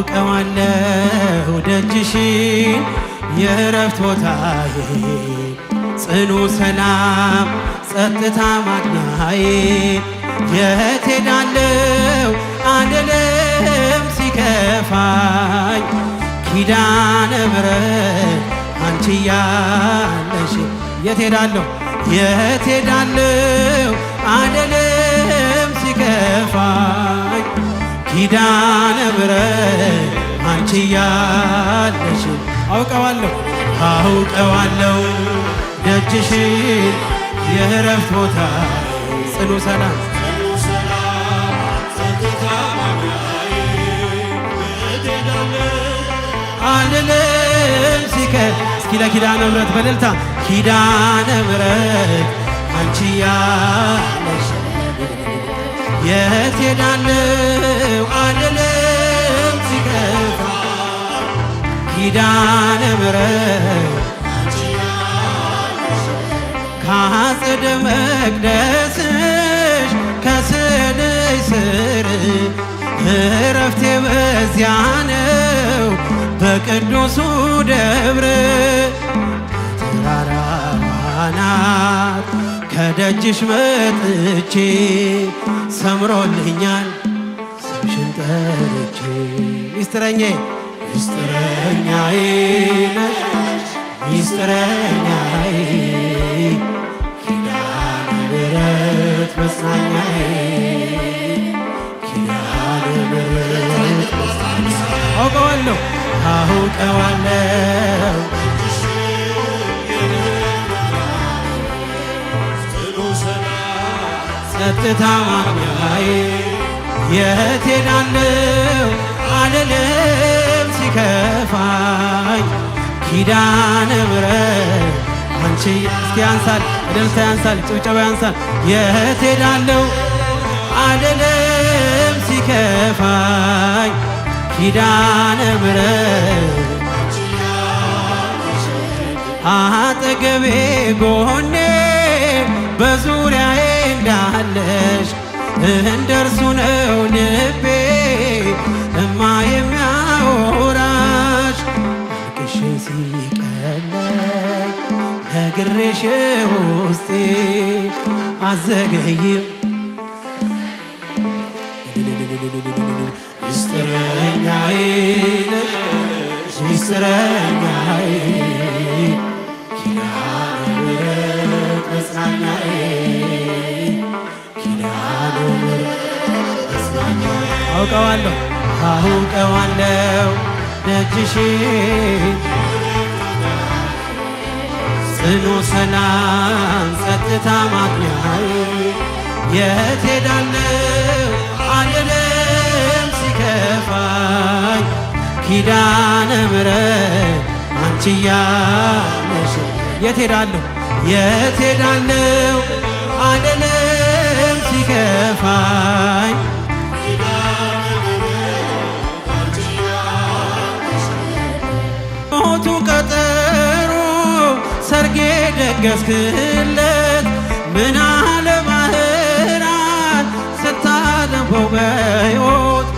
አውቀዋለሁ ደጅሽን የእረፍት ቦታዬ፣ ጽኑ ሰላም ጸጥታ ማግኛዬ። የት ሄዳለሁ አልልም ሲከፋኝ፣ ኪዳነ ምሕረት አንቺ ያለሽ። የት ሄዳለሁ፣ የት ሄዳለሁ አልልም ሲከፋኝ፣ ኪዳነ ምሕረት አንቺ ያለሽ። አውቀዋለሁ፣ አውቀዋለሁ ደጅሽን የእረፍት ቦታ፣ ጽኑ ሰላም አልልም ሲከ እስኪ ለኪዳነ ምሕረት በእልልታ፣ ኪዳነ ምሕረት አንቺ ያለሽ፣ የት ሄዳለሁ አልልም ሲከፋ፣ ኪዳነ ምሕረት ከአጸደ መቅደስሽ ከስዕልሽ ስር፣ እረፍቴ በዚያ ነው በቅዱሱ ደብር። ተራራዋ ናት ከደጅሽ መጥቼ፣ ሰምሮልኛል ስምሽን ጠርቼ። ሚስጥረኛዬ፣ ሚስጥረኛዬ ነሽ፣ ሚስጥረኛዬ፣ ኪዳነ ምሕረት መጽናኛዬ፣ ኪዳነ ምሕረት አውቀዋለሁ፣ አውቀዋለሁ ጸጥታ ማግኛዬ። የት ሄዳለሁ አልልም ሲከፋኝ፣ ኪዳነ ምሕረት አንቺ። እስኪ ያንሳል እልልታ፣ ያንሳል ጭብጨባ፣ ያንሳል። የት ሄዳለሁ አልልም ሲከፋኝ፣ ኪዳነ ምሕረት አጠገቤ ጎኔ በዙሪያዬ እንዳለሽ፣ እንደርሱ ነው ልቤ እማ የሚያወራሽ። አልቅሼ ሲቀለኝ ነግሬሽ ውስጤ አዘገይም። ሚስጥረኛዬ ነሽ፣ ሚስጥረኛዬ፣ ኪዳነ ምሕረት መጽናኛዬ፣ ኪዳነ ምሕረት መጽናኛዬ። አውቀዋለሁ፣ አውቀዋለሁ ደጅሽን ጽኑ ሰላም ጸጥታ ማግኛዬ። የት ሄዳለሁ አልልም ሲከፋኝ፣ ኪዳነ ምሕረት አንቺ ያለሽ። የት ሄዳለሁ፣ የት ሄዳለሁ አልልም ሲከፋኝ፣ ሞቱ ቀጠሮ ሰርጌ ደገስክለት፣ ምን አለ ባህራን ስታለፈው በሕይወት፣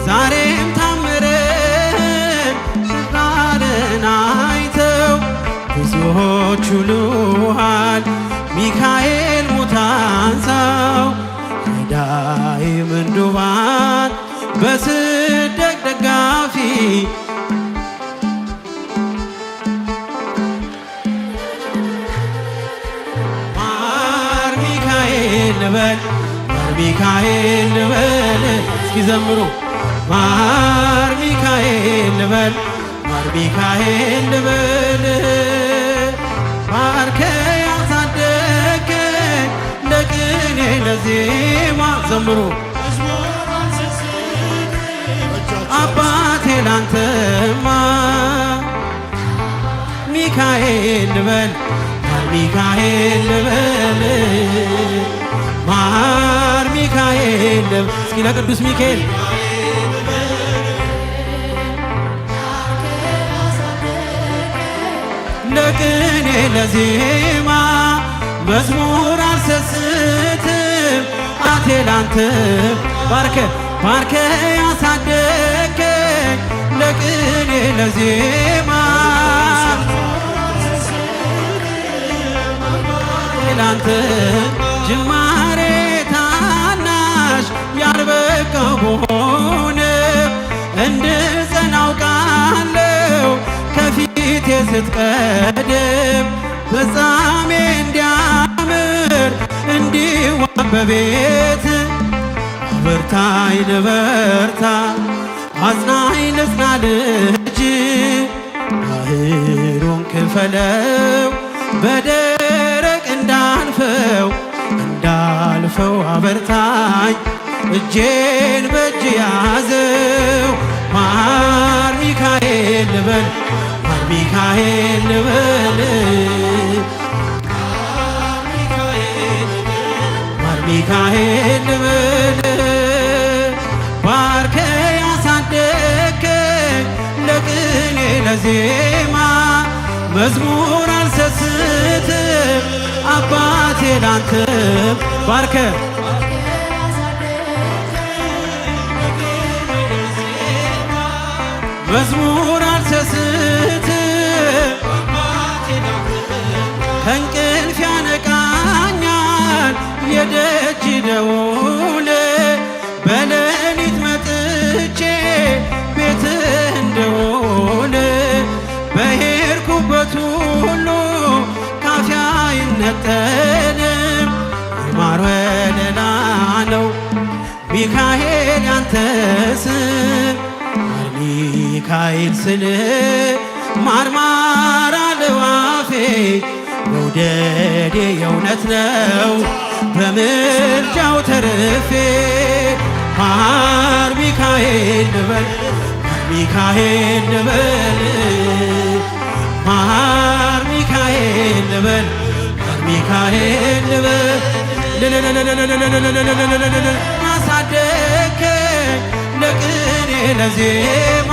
ዛሬም ታምርን ሽራርን አይተው ብዙዎች ውሉሃል ሚካኤል ሙታንሳው ረዳይ ምንዱባን በስደት ደጋፊ። ማር ሚካኤል ልበል፣ ማር ሚካኤል ልበል፣ እስኪ ዘምሩ፣ ማር ሚካኤል ልበል፣ ማር ሚካኤል ልበል፣ ባርከ ያሳደገኝ ለቅኔ ለዜማ፣ ዘምሩ፣ አባቴ ላንተማ። ሚካኤል ልበል፣ ማር ሚካኤል ልበል፣ ማር ሚካኤል ልበል፣ እስኪ ለቅዱስ ሚካኤል። ለቅኔ ለዜማ መዝሙር አልሰስትም አቴ ላንተ፣ ባርከ ባርከ ያሳደገኝ ለዜማ ላንተ ጅማሬ ታናሽ ያልበቃው ብሆንም እንድጸና አውቃለሁ ከፊቴ ስትቀድም ፍጻሜ እንዲያምር እንዲዋብ በቤት አበርታኝ ልበርታ አጽናኝ ልጽና ልጅ ባህሩን ክፈለው በደረቅ እንዳልፈው እንዳልፈው አበርታኝ እጄን በእጅ ያዘው ማር ሚካኤል ልበል ማር ሚካኤል ልበል ማር ሚካኤል ልበል ባርከ ያሳደግከኝ ለቅኔ ለዜማ መዝሙር አልሰስትም አባቴ ላንተም ባርከ መዝሙር አልሰስትም ከእንቅልፍ ያነቃኛል የደጅ ደውል በሌሊት መጥቼ ቤት እንደውል በሄድኩበት ሁሉ ካፌ አይነጠልም የማር ወለላ ነው ሚካኤል ያንተ ስም ማር ሚካኤል ስል ማርማር አለዋፌ መውደዴ የእውነት ነው በምልጃው ተርፌ ማር ሚካኤል ልበል ማር ሚካኤል ልበል ማር ሚካኤል ልበል ማር ሚካኤል ልበል አሳደግከኝ ለቅኔ ለዜማ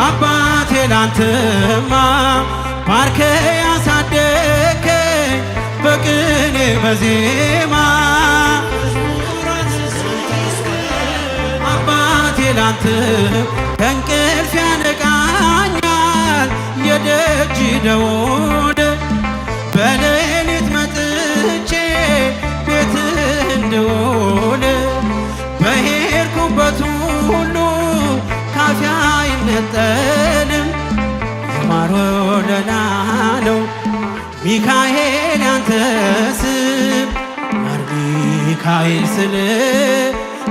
አባቴ ላንተማ ባርከ ያሳደግከኝ በቅኔ በዜማ አባቴ ላንተ ከእንቅልፍ ያነቃኛል የደጅ ደውል በሌሊት መጥቼ ቤት እንድውል በሄድኩበት ሁሉ ካፌ አይነጠልም የማር ወለላ ነው ሚካኤል ያንተ ስም ማር ሚካኤል ስል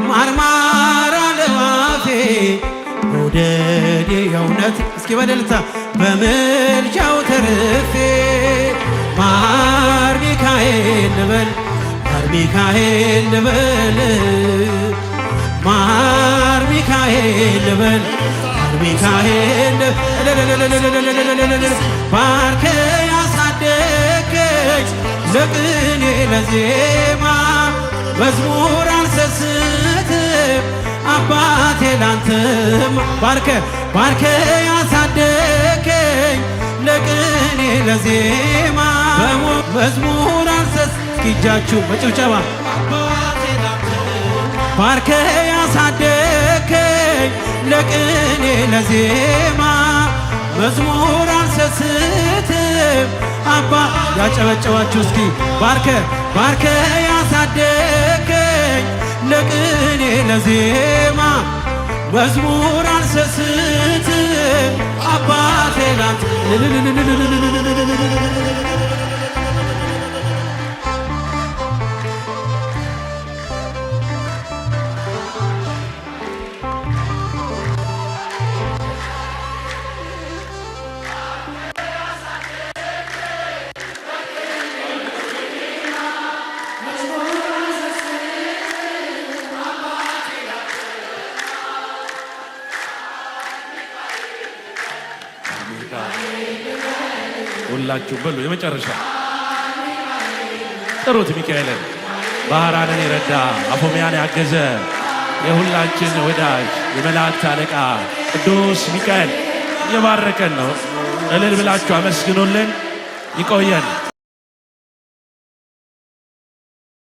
ማርማር አለዋፌ መውደዴ የእውነት እስኪ በደልታ በምልጃው ተርፌ ማር ሚካኤል ልበል ማር ሚካኤል ልበል ማር ሚካኤል ልበል ማር ሚካኤል ባርከ ያሳደገች ለቅኔ ለዜማ መዝሙር አልሰስትም አባቴ ላንተም ባርከ ባርከ ያሳደገኝ ለቅኔ ለዜማ መዝሙር አልሰስ እስኪ በጭብጨባ ባርከ ያሳደገኝ ለቅኔ ለዜማ መዝሙር አልሰስትም አባ ያጨበጨባችሁ እስኪ ባርከ ባርከ ያሳደገኝ ለቅኔ ለዜማ መዝሙር አልሰስትም አባቴ ላንተ ሁላችሁ በሉ። የመጨረሻ ጥሩት ሚካኤልን፣ ባህራንን የረዳ አፎሚያን ያገዘ የሁላችን ወዳጅ የመላእክት አለቃ ቅዱስ ሚካኤል እየባረከን ነው። እልል ብላችሁ አመስግኑልን። ይቆየን።